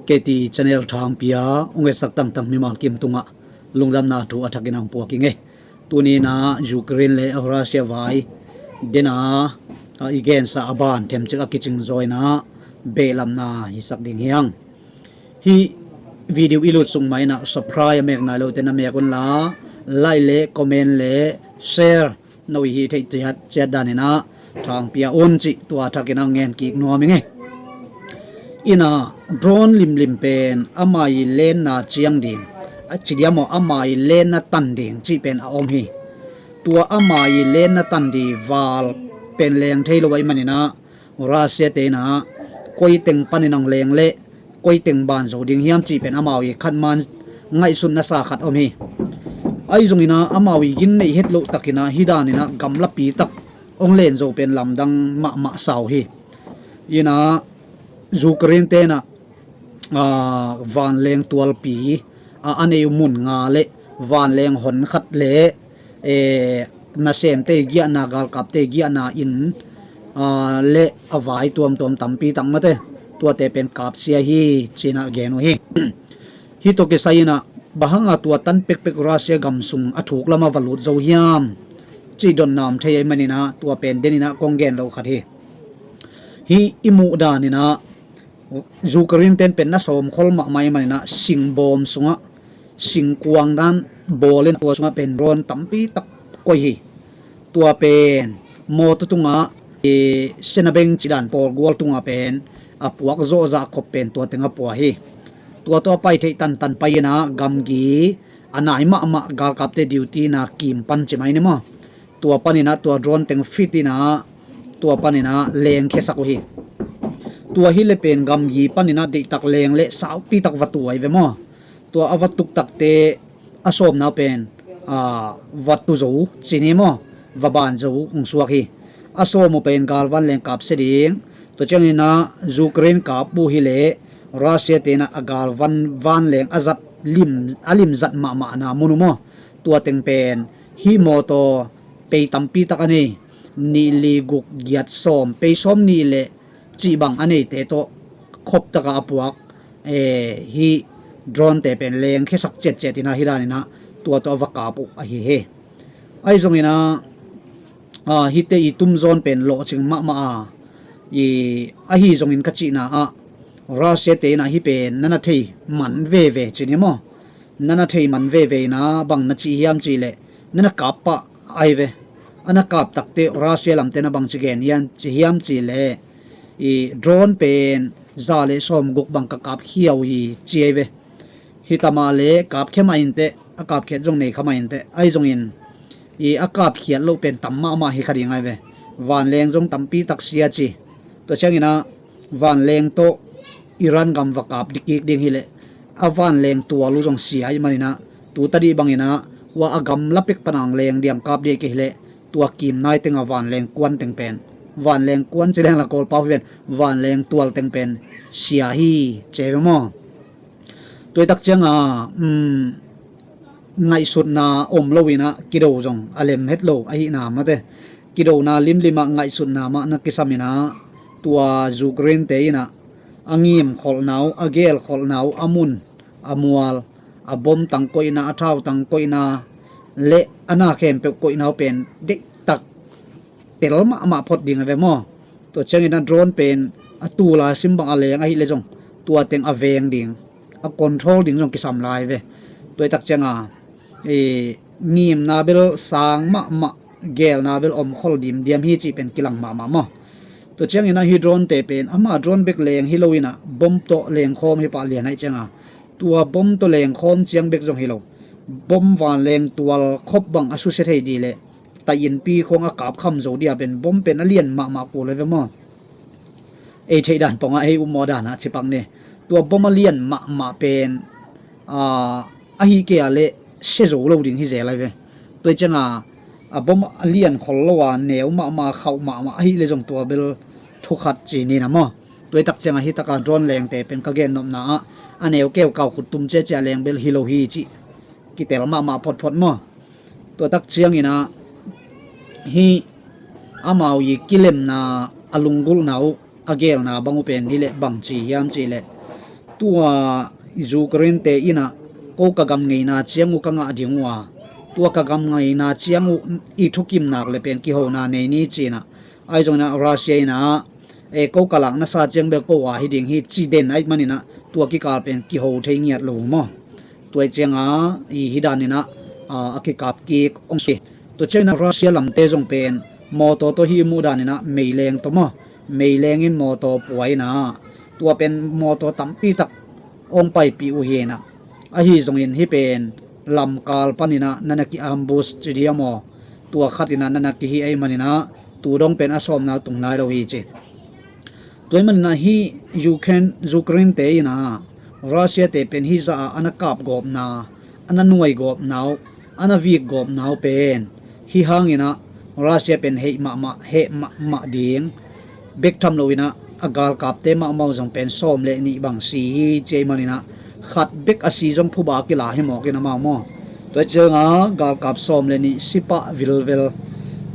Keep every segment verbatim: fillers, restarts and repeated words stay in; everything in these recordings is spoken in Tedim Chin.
K T channel thangpi a ong etsak tangtang mimal kim tungah lungdamna thu a thakin ang puak ing e. Tuni in ah Ukraine le Russia vai dena i gensa a ban themcik a kicing zaw in ah behlapna hisak ding hi hang. Hih video i lut sung mah in ah subscribe a mek nai lote na mek unla, like le comment le share no i hih theih ciat ciat dan in ah thangpi a un cih tua thakin ang ngen kik nuam ing e. In ah drone limlim pen ama i lenna ciang ding a ci diam aw, ama i lenna tan ding cih pen a om hi. Tua ama i lenna tan ding val pen leng thei lo ahih manin ah Russia te in ah koi teng panin ang leng leh koi teng ban zo ding hiam cih pen amau i khatman ngaihsutna sa khat om hi. Ahi zongin ah amau i gin neih het loh takin ah hih dan in ah gamlapi tak ong len zo pen lamdang mahmah sa uh hi. In ah Ukraine te in ah vanleng tualpi a a nei uh mun nga le vanleng hon khat le nasemte giahna, galkapte giahna inn le a vai tuamtuam tampi tak mate, tuate pen kapsia hi ci-in ah gen uh hi. Hih tawh kisai in ah bang hanga tua tan pekpek Russia gam sung a thuk lamah va lut zo hiam cih dotna om thei ahih manin ah tua pen den in ah kong gen loh khat hi. Hih i muh dan in ah Ukraine ten pen na sawmkhol mahmah ahih manin ah singbawm sungah singkuang dan bawl in tua sungah pen drone tampi tak koih hi. Tua pen mawtaw tungah senabeng cih dan pawlgual tungah pen a puak zawhzah khop pen tua teng a pua hi. Tua tawh a pai theih tantan pai in ah gamgi a nai mahmah galkapte duty na kim pan ci mai ni maw? Tua panin ah tua drone teng fit in ah tua panin ah lengkhiasak uh hi. Tua hi le pen gamgi panin ah deihtak leng le saupi tak va tu ahi ve maw? Tua a va tuk takte a sawmna pen va tu zo ci ni maw? Va ban zo hong suak hi. A sawm uh pen galvan leng kapsia ding. Tua ciangin ah Ukraine kap uh hi le Russia te in ah a galvan vanleng a zat lim, a lim zat mahmahna mun uh maw? Tua teng pen hih mawtaw pei tampi tak a nei, nih li guk giat sawm, pei sawm nih le cih bang a neite tawh khop taka a puak hih drone te pen lengkhiasak ciatciat in ah hih dan in ah tua tawh a va kap uh ahi hi. Ahi zongin ah hihte i tumzawn pen lawhcing mahmah a, ahi zongin ka cihna ah Russia te in ah hih pen na na thei man veve ci ni maw? Na na thei man veve in ah bang na cih hiam cih leh na na kap pah ahi ve. A na kap takte Russia lamte na bang ci gen hiam ci hiam cih leh drone pen za le sawmguk bang ka kap khia uh hi ci ahi ve. Hi ta mah le kapkhia mah inteh, a kapkhiat zong nei kha mah inteh. Ahi zongin a kapkhiat loh pen tam mahmah hi kha ding ahi ve. Vanleng zong tampi tak sia ci. Tua ciangin ah vanleng tawh Iran gam va kap dikik ding hi leh a vanleng tual uh zong sia ahih manin ah tu tadih bangin ah hua a gamla pek pan ang leng diam kap dih kei hi leh tua kim nai teng a vanleng kuan teng pen, vanleng kuan ci leng la Kawlpau hi ven, vanleng tual teng pen sia hi ci ve maw? Tua i tak cianga ngaihsutna om lo in ah kido zong a lem het lo ahihna mate, kidona limlim ah ngaihsutna mah na kisam in ah tua Ukraine te in ah a ngim kholhna uh, a gel kholhna uh, a mun a mual, a bom tang koihna, a thau tang koihna le a na khempeuh koihna uh pen deihtak tel mahmah phot ding a ve maw? Tua ciangin a drone pen a tul a sim bang a leng ahih leh zong tua teng a veng ding, a control ding zong kisam lai ve. Tua i tak cianga ngimna bel sang mahmah, gelna bel om khol dimdiam hi cih pen kilang mahmah maw? Tua ciangin a hi drone te pen ama drone bek leng hi lo in ah bom tawh lengkhawm hi pah lian ahih cianga tua bom tawh lengkhawm ciang bek zong hi lo, bom vanleng tual khop bang a susia thei dih leh tai innpi khawng a kapkham zo dih a pen bom pen a lian mahmah kul a ve maw? Ei theih dan pongah ei upmawh danah cipak ni. Tua bom a lian mahmah pen ahi kei a leh sia zo lo ding hi zel a ve. Tua i cianga a bom a lian khol lo a neu mahmah, khauh mahmah ahih leh zong tua bel thukhat ci ni na maw? Tua i tak cianga hi taka drone lengte pen ka gennopna ah a neu keu kau khut tum ciacia leng bel hi lo hi cih kitel mahmah photphot maw? Tua tak ciangin ah hih amau i kilemna, a lunggulhna uh, a gelna bang uh pen hi leh bang ci hiam cih leh Tua Ukraine te in ah, ko ka gam ngeina ciang uh ka ngah ding uh a, tua ka gam ngeina ciang uh i thukimnak le pen kihona nei ni ci-in ah, ahi zongin ah Russia in ah, e, ko ka lak na sa ciang bel ko a hi ding hi ci den ahih manin ah, tua kikal pen kiho thei ngiat lo maw. Tua ciang a, i hi danin ah, a, a kikap kik hong hi. Tua ciangin ah Russia lamte zong pen mawtaw tawh hih i muh danin ah meileng tawh maw, meileng in mawtaw pua in ah, tua pen mawtaw tampi tak hong paipih uh hi in ah. Ahi zongin hih pen lamkal panin ah na na ki-ambush ci diam aw, tua khatin ah na na kihih ahih manin ah, tu dong pen a sawmna tung nai lo hi ci. Tua ahih manin ah hih Ukraine, Ukraine te in ah Russia te pen hih zah a, a na kapgawpna, a na nuaigawpna uh, a na vikgawpna uh pen hih hangin ah Russia pen heh mahmah, heh mahmah ding bek tham loin ah, a galkapte mahmah uh zong pen sawm le nih bang si hi ci ahih manin ah, khat bek a si zong phuba a kila hi mawk in amau maw. Tua ciang a galkap sawm le nih, sipah vilvel,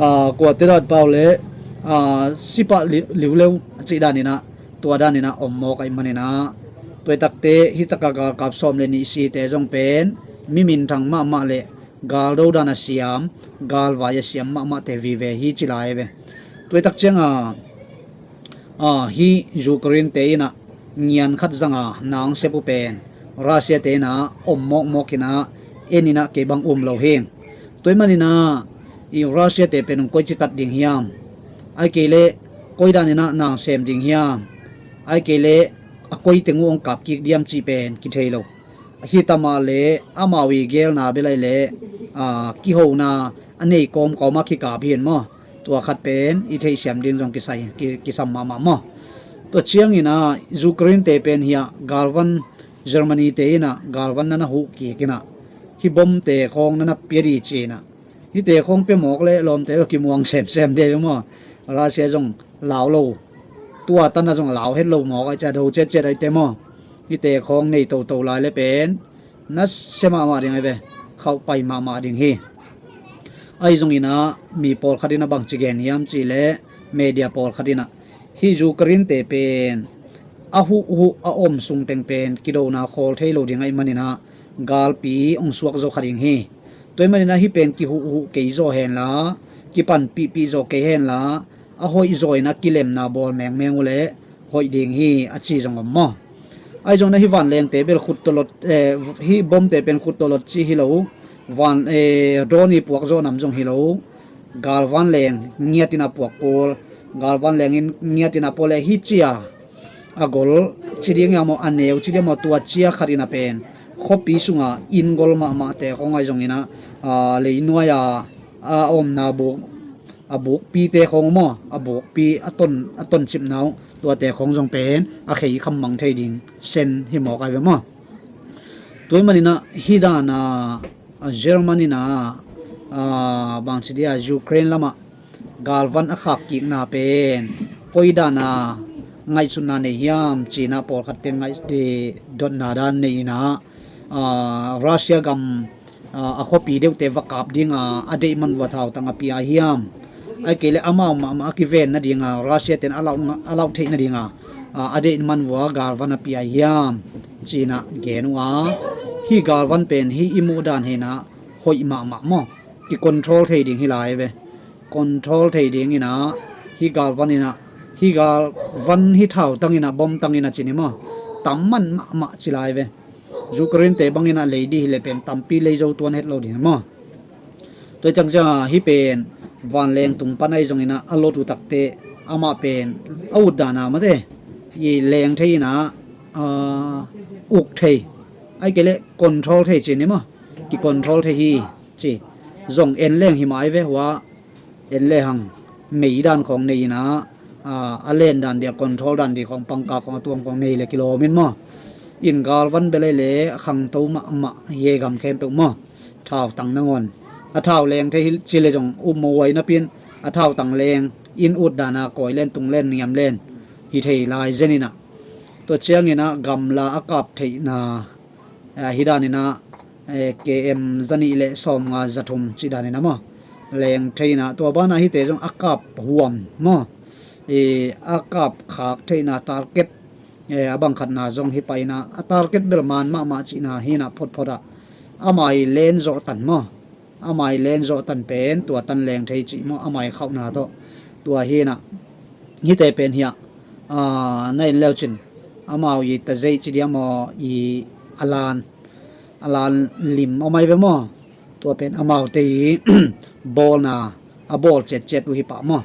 a, kuate dan pau le, a, sipah li-, liuleu a cih danin ah, tua danin ah om mawk ahih manin ah, tua i takte hih tak a galkap sawm le nih site zong pen mi minthang mahmah le galdo dan a siam, galvai a siam mahmahte vive hi ci lai ve. Tua i tak ciang a, a, hih Ukraine te in ah ngian khat zang a na hong sep uh pen Russia te in ah om mawkmawk in ah, en in ah kei bang um lo hi. Tua ahih manin ah, i Russia te pen hong koici tat ding hiam, ahih kei leh koi danin ah na hong sem ding hiam, ahih kei leh a koi teng uh hong kap kik diam cih pen kithei lo. Hi ta mah leh amau i geelna bel ahih leh, a, kihona a nei kawmkawm a kikap hi in maw. Tua khat pen i theihsiam ding zong kisai, ki-, kisam mahmah maw. Tua ciangin ah Ukraine te pen hih ah galvan, Germany te in ah galvan na na huh kik in ah, hih bomte khawng na na pia dih ci-in ah, hihte khawng pia mawk leh lawmte uh kimuang semsem dih ve maw. Russia zong lau lo, tua tan ah zong lau het lo mawk ahih ciang a do ciatciat ahih teh maw. Hihte khawng nei toto lai leh pen nasia mahmah ding ahi ve, khauh pai mahmah ding hi. Ahi zongin ah mi pawlkhat in ah bangci gen hiam cih leh, media pawlkhat in ah hih Ukraine te pen a huhhuh a om sung teng pen kidona khawl thei lo ding ahih manin ah galpi hong suak zo kha ding hi. Tua ahih manin ah hih pen kihuhhuh kei zaw hen la, kipanpihpih zaw kei hen la, a hoih zaw in ah kilemna bawl mengmeng uh leh hoih ding hi a ci zong om maw. Ahi zongin ah hih vanlengte bel khut tawlot, eh, hih bomte pen khut tawlot ci hi lo. Van, eh, drone i puak zawh nam zong hi lo. Galvanleng ngiat in a puak kul, galvanleng in ngiat in a puak leh hih ci a, a gol ci ding hiam aw, a neu ci ding hiam aw, tua cia khat in a pen khuapi sungah inn gol mahmahte khawng ahi zongin ah, a, leinuai a, a omna buk, a bukpite khawng maw, a bukpi a ton, a toncipna uh, tuate khawng zong pen a khei khammang thei ding sen hi mawk ahi ve maw. Tua ahih manin ah hih dan a, a, Germany in ah, a, bangci dih a, Ukraine lamah galvan a khak kikna pen koi dan a ngaihsutna nei hiam ci-in ah pawlkhatte ngaih, eh, dotna dan nei in ah, a, Russia gam, a, a khuapi deuhte va kap ding a, a deih man uh a thautang a pia hiam, ahih kei leh amau mahmah a kiven nading a, Russia ten a lauh, a lauh theih nading a, a, a deih man uh a galvan a pia hiam ci-in ah gen uh a, hih galvan pen hih i muh dan hi in ah hoih mahmah maw, kicontrol thei ding hi lai ve. Control thei ding in ah, hih galvan in ah, hih galvan hih thautang in ah, bomtang in ah ci ni maw, tam man mahmah ci lai ve. Ukraine te bangin ah lei dih hi leh pen tampi lei zo tuan het lo ding maw. Tua ciang ciang a hih pen vanleng tung pan ahi zongin ah a lot uh takte amah pen a ut dan a mate, i leng thei in ah, a, uk thei, ahih kei leh control thei ci ni maw, kicontrol thei hi ci. Zong en leng hi mah ahi ve hua, en lehang mei dan khawng nei in ah, a, a len dan dih, a control dan dih khawng, pangkak khawng, a tuam khawng nei leh kilawm in maw. Inn galvan bel ahih leh a khangto mahmah hi e, gam khempeuh maw. Thautang nangawn a thau leng thei hi ci leh zong um mawh uh a, napi in a thautang leng, inn ut dan a kawi len, tung len, niam len hi thei lai zen in ah. Tua ciangin ah gamla a kap theihna, a, hih dan in ah, eh, K M zanih le sawmnga zathum cih dan in ah maw, leng thei in ah, tua ban ah hihte zong a kap huam maw, eh, a kap khak theihna target Eh, a bang khatna zong hi pah in ah, a target bel man mahmah cihna hi in ah, photphot ah amah i len zawh tan maw, amah i len zawh tan pen tua tan leng thei cih maw, amah i khauhna tawh. Tua hi in ah, hihte pen hiah, ah, na en leucin amau i ta zei ci diam maw, i a lan, a lan lim om ai ve maw. Tua pen amaute i bawlna a bawl ciatciat uh hi pah maw.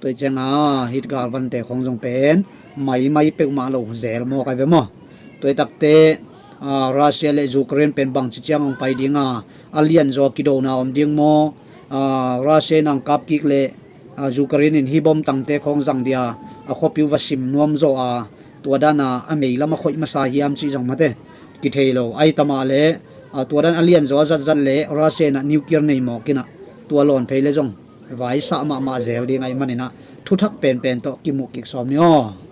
Tua i cianga hih galvante khong zong pen maimai peuhmah lo zel mawk ai ve maw. Tua i takte, ah, Russia le Ukraine pen bangci ciang hong pai ding a, a lianzaw kidona om ding maw, ah, Russia in ang kap kik le, ah, Ukraine in hih bom tangte khong zang dia a khuapi uh va sim nuam zaw a, tua dana a mei lam a khoih masa hiam cih zong mate kithei lo. Ai tamah le, ah, tua dan a lianzaw a zatzat le Russia in ah nuclear nei mawk in ah, tua lawn phei le zong vaisah mahmah zel ding ahih manin ah, thuthak penpen tawh kimuh kik sawm ni aw.